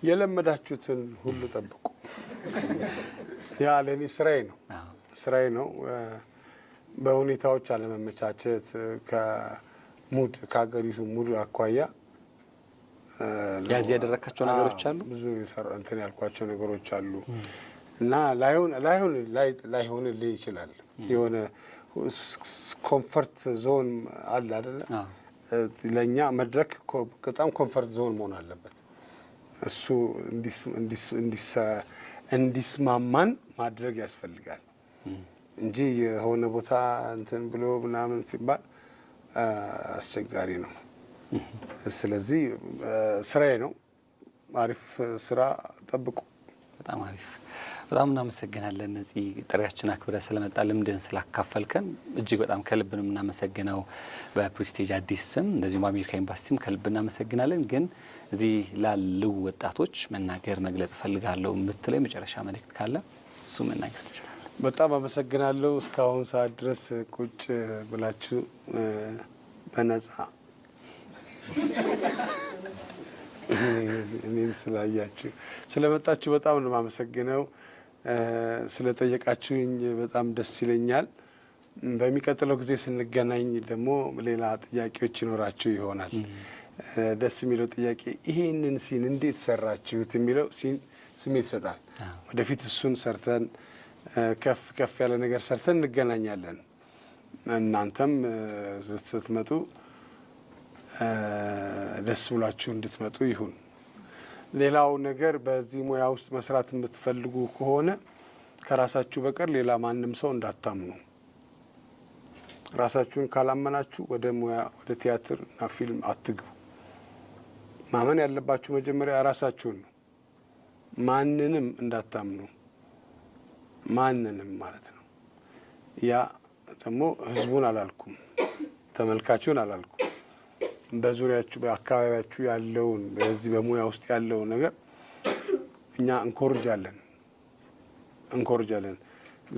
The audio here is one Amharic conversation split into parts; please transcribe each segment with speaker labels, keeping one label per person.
Speaker 1: የለመዳችሁትን ሁሉ ጠብቁ። ያ ለእኔ ስራዬ ነው፣ ስራዬ ነው። በሁኔታዎች አለመመቻቸት ከ mood ከሀገሪቱ mood አኳያ
Speaker 2: ያዝ ያደረካቸው ነገሮች አሉ።
Speaker 1: ብዙ እንትን ያልኳቸው ነገሮች አሉ እና ላይሆን ላይሆን ላይሆንልህ ይችላል። የሆነ comfort zone አለ አይደለ? ለእኛ መድረክ በጣም comfort zone መሆን አለበት። እሱ እንዲስማማን ማድረግ ያስፈልጋል እንጂ የሆነ ቦታ እንትን ብሎ ምናምን ሲባል አስቸጋሪ ነው። ስለዚህ ስራዬ ነው። አሪፍ ስራ ጠብቁ።
Speaker 2: በጣም አሪፍ። በጣም እናመሰግናለን ነፂ፣ ጥሪያችን አክብረህ ስለመጣህ፣ ልምድህን ስላካፈልከን እጅግ በጣም ከልብ ነው የምናመሰግነው። በፕሬስቲጅ አዲስ ስም እንደዚሁም በአሜሪካ ኤምባሲ ስም ከልብ እናመሰግናለን። ግን እዚህ ላሉ ወጣቶች መናገር መግለጽ እፈልጋለሁ የምትለው የመጨረሻ መልእክት ካለ እሱ መናገር ትችላለህ።
Speaker 1: በጣም አመሰግናለሁ። እስካሁን ሰዓት ድረስ ቁጭ ብላችሁ በነጻ እኔን ስላያችሁ ስለመጣችሁ በጣም ነው የማመሰግነው። ስለጠየቃችሁኝ በጣም ደስ ይለኛል። በሚቀጥለው ጊዜ ስንገናኝ ደግሞ ሌላ ጥያቄዎች ይኖራችሁ ይሆናል። ደስ የሚለው ጥያቄ ይሄንን scene እንዴት ሰራችሁት የሚለው scene ስሜት ይሰጣል። ወደፊት እሱን ሰርተን ከፍ ከፍ ያለ ነገር ሰርተን እንገናኛለን። እናንተም ስትመጡ ደስ ብሏችሁ እንድትመጡ ይሁን። ሌላው ነገር በዚህ ሙያ ውስጥ መስራት የምትፈልጉ ከሆነ ከራሳችሁ በቀር ሌላ ማንም ሰው እንዳታምኑ። ራሳችሁን ካላመናችሁ ወደ ሙያ፣ ወደ ቲያትር እና ፊልም አትግቡ። ማመን ያለባችሁ መጀመሪያ ራሳችሁን ነው። ማንንም እንዳታምኑ፣ ማንንም ማለት ነው። ያ ደግሞ ህዝቡን አላልኩም፣ ተመልካቹን አላልኩም። በዙሪያችሁ በአካባቢያችሁ ያለውን በዚህ በሙያ ውስጥ ያለውን ነገር እኛ እንኮርጃለን እንኮርጃለን።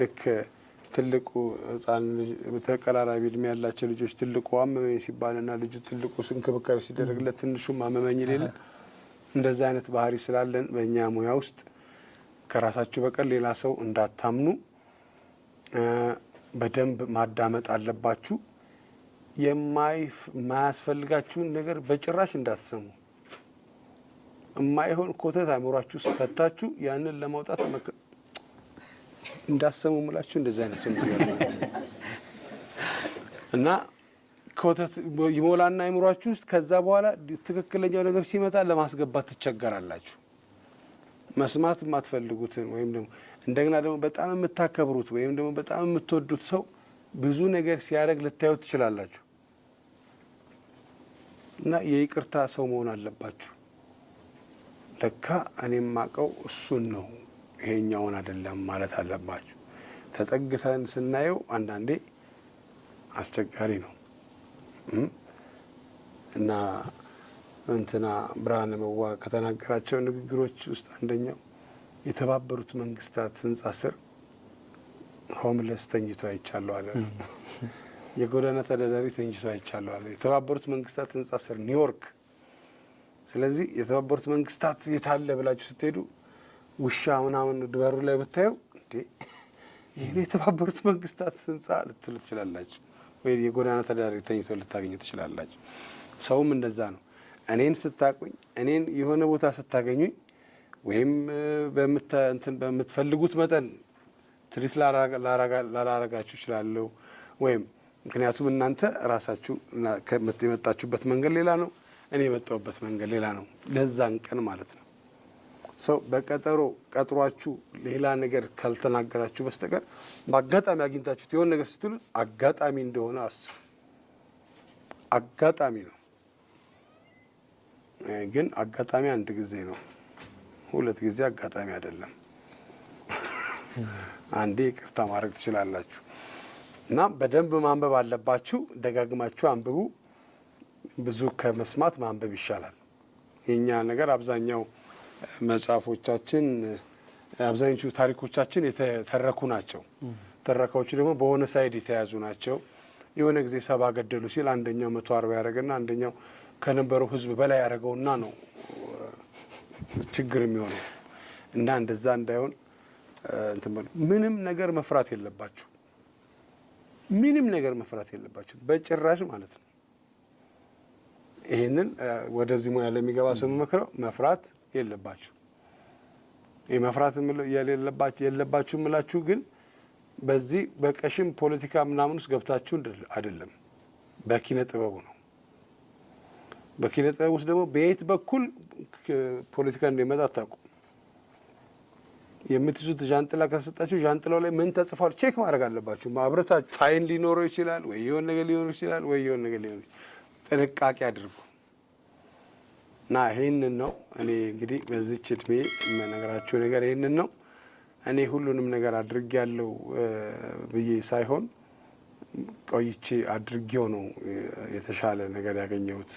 Speaker 1: ልክ ትልቁ ህፃን ተቀራራቢ እድሜ ያላቸው ልጆች ትልቁ አመመኝ ሲባልና ልጁ ትልቁ እንክብካቤ ሲደረግለት ትንሹም አመመኝ የሌለ፣ እንደዛ አይነት ባህሪ ስላለን በእኛ ሙያ ውስጥ ከራሳችሁ በቀር ሌላ ሰው እንዳታምኑ። በደንብ ማዳመጥ አለባችሁ። የማያስፈልጋችሁን ነገር በጭራሽ እንዳትሰሙ። የማይሆን ኮተት አእምሯችሁ ውስጥ ከታችሁ ያንን ለማውጣት እንዳትሰሙ ምላችሁ እንደዚህ አይነት ነገር እና ኮተት ይሞላና አእምሯችሁ ውስጥ ከዛ በኋላ ትክክለኛው ነገር ሲመጣ ለማስገባት ትቸገራላችሁ። መስማት የማትፈልጉትን ወይም ደግሞ እንደገና ደግሞ በጣም የምታከብሩት ወይም ደግሞ በጣም የምትወዱት ሰው ብዙ ነገር ሲያደርግ ልታዩት ትችላላችሁ። እና የይቅርታ ሰው መሆን አለባችሁ። ለካ እኔ የማውቀው እሱን ነው፣ ይሄኛውን አይደለም ማለት አለባችሁ። ተጠግተን ስናየው አንዳንዴ አስቸጋሪ ነው እና እንትና ብርሃነ መዋ ከተናገራቸው ንግግሮች ውስጥ አንደኛው የተባበሩት መንግስታት ህንጻ ስር homeless ተኝቶ አይቻለሁ አለ። የጎዳና ተዳዳሪ ተኝቶ አይቻለሁ አለ። የተባበሩት መንግስታት ህንጻ ስር ኒውዮርክ። ስለዚህ የተባበሩት መንግስታት የታለ ብላችሁ ስትሄዱ ውሻ ምናምን በሩ ላይ ብታየው እንዴ ይህ የተባበሩት መንግስታት ህንጻ ልትሉ ትችላላችሁ፣ ወይ የጎዳና ተዳዳሪ ተኝቶ ልታገኙ ትችላላችሁ። ሰውም እንደዛ ነው። እኔን ስታቁኝ፣ እኔን የሆነ ቦታ ስታገኙኝ ወይም እንትን በምትፈልጉት መጠን treat ላላረጋችሁ እችላለሁ። ወይም ምክንያቱም እናንተ ራሳችሁ የመጣችሁበት መንገድ ሌላ ነው፣ እኔ የመጣሁበት መንገድ ሌላ ነው። ለዛን ቀን ማለት ነው። ሰው በቀጠሮ ቀጥሯችሁ ሌላ ነገር ካልተናገራችሁ በስተቀር በአጋጣሚ አግኝታችሁት የሆነ ነገር ስትሉ አጋጣሚ እንደሆነ አስቡ። አጋጣሚ ነው፣ ግን አጋጣሚ አንድ ጊዜ ነው፣ ሁለት ጊዜ አጋጣሚ አይደለም። አንዴ ይቅርታ ማድረግ ትችላላችሁ። እና በደንብ ማንበብ አለባችሁ። ደጋግማችሁ አንብቡ። ብዙ ከመስማት ማንበብ ይሻላል። የኛ ነገር አብዛኛው መጽሐፎቻችን፣ አብዛኞቹ ታሪኮቻችን የተተረኩ ናቸው። ትረካዎቹ ደግሞ በሆነ side የተያዙ ናቸው። የሆነ ጊዜ 70 ገደሉ ሲል አንደኛው 140 ያደረገና አንደኛው ከነበረው ሕዝብ በላይ ያደረገውና ነው። ችግር የሚሆነው እና እንደዛ እንዳይሆን እንትን በሉ። ምንም ነገር መፍራት የለባችሁ። ምንም ነገር መፍራት የለባችሁ በጭራሽ ማለት ነው። ይሄንን ወደዚህ ሙያ ለሚገባ ሰው የምመክረው መፍራት የለባችሁ። ይህ መፍራት የለባችሁ የምላችሁ ግን በዚህ በቀሽም ፖለቲካ ምናምን ውስጥ ገብታችሁ አይደለም፣ በኪነ ጥበቡ ነው። በኪነ ጥበብ ውስጥ ደግሞ በየት በኩል ፖለቲካ እንደሚመጣ አታውቁም። የምትይዙት ዣንጥላ ከተሰጣችሁ ዣንጥላው ላይ ምን ተጽፏል check ማድረግ አለባችሁ። ማብረታችሁ sign ሊኖረው ይችላል ወይ የሆነ ነገር ሊኖረው ይችላል ወይ የሆነ ነገር ሊኖረው ይችላል። ጥንቃቄ አድርጉ እና ይህንን ነው እኔ እንግዲህ በዚች እድሜ የምነግራችሁ ነገር ይህንን ነው። እኔ ሁሉንም ነገር አድርጌያለሁ ብዬ ሳይሆን ቆይቼ አድርጌው ነው የተሻለ ነገር ያገኘሁት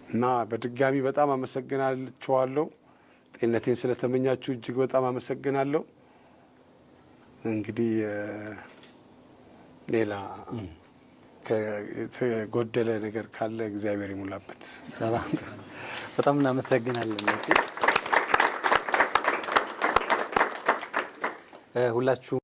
Speaker 1: እና በድጋሚ በጣም አመሰግናችኋለሁ። ጤንነቴን ስለተመኛችሁ እጅግ በጣም አመሰግናለሁ። እንግዲህ ሌላ የተጎደለ ነገር ካለ እግዚአብሔር ይሙላበት።
Speaker 2: በጣም እናመሰግናለን። ሁላችሁ